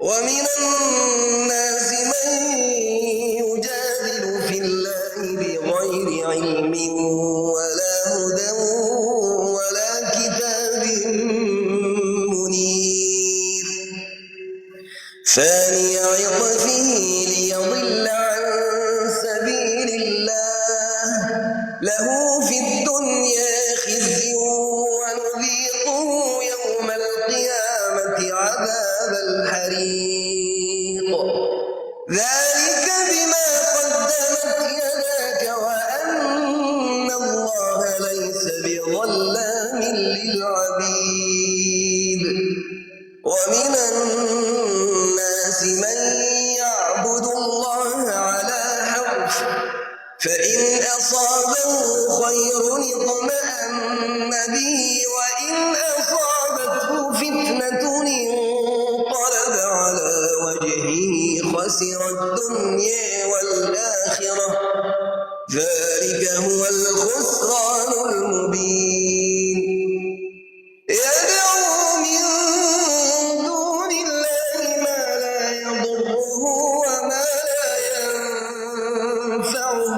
ومن الناس من يجادل في الله بغير علم ولا هدى ولا كتاب منير. ثاني عطفه ليضل عن سبيل الله، له في الدنيا خزي ونذيقه يوم القيامة عذاب الحريق. ذلك بما قدمت يداك وأن الله ليس بظلام للعبيد. ومن الناس من يعبد الله على حرف، فإن أصابه خير اطمأن به، وإن أصابته فتنة انقلب على وجهه خسر الدنيا والآخرة، ذلك هو الخسران المبين. يدعو من دون الله ما لا يضره وما لا ينفعه،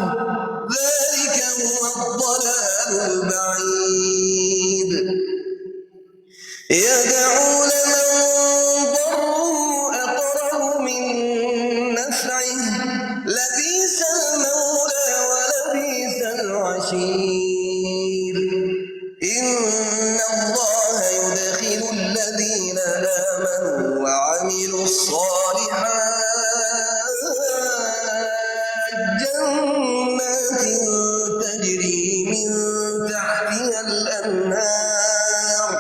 ذلك هو الضلال البعيد. يدعو لمن ضره أقرب من نفعه، لبئس المولى ولبئس العشير. إن الله يدخل الذين آمنوا وعملوا الصالحات جنات تجري من تحتها الأنهار،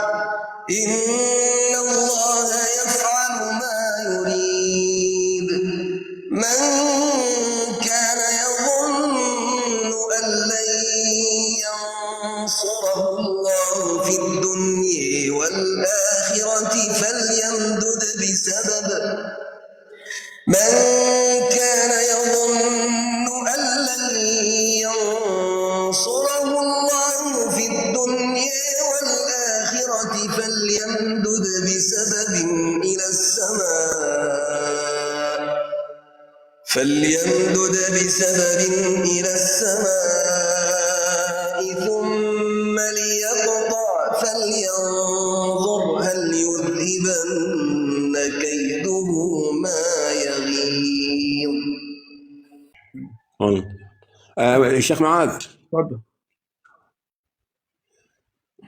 إن الله يفعل ما يريد. من كان يظن أن لن ينصره الله في الدنيا والآخرة فليمدد بسبب من كان يظن أن لن ينصره الله في الدنيا والآخرة فليمدد بسبب إلى السماء فليمدد بسبب إلى السماء ثم ليقطع فلينظر هل يذهبن كيده ما يغيظ. الشيخ معاذ. تفضل.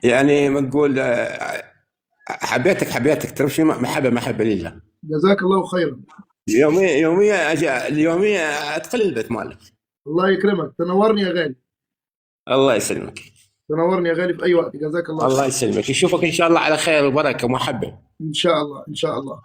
يعني ما تقول حبيتك حبيتك، ترى شو محبه محبه لله. جزاك الله خيرا. يوميا يوميا اليوميا ادخل البيت مالك. الله يكرمك، تنورني يا غالي. الله يسلمك. تنورني يا غالي في اي وقت، جزاك الله الله خير. يسلمك، نشوفك ان شاء الله على خير وبركه ومحبه. ان شاء الله ان شاء الله.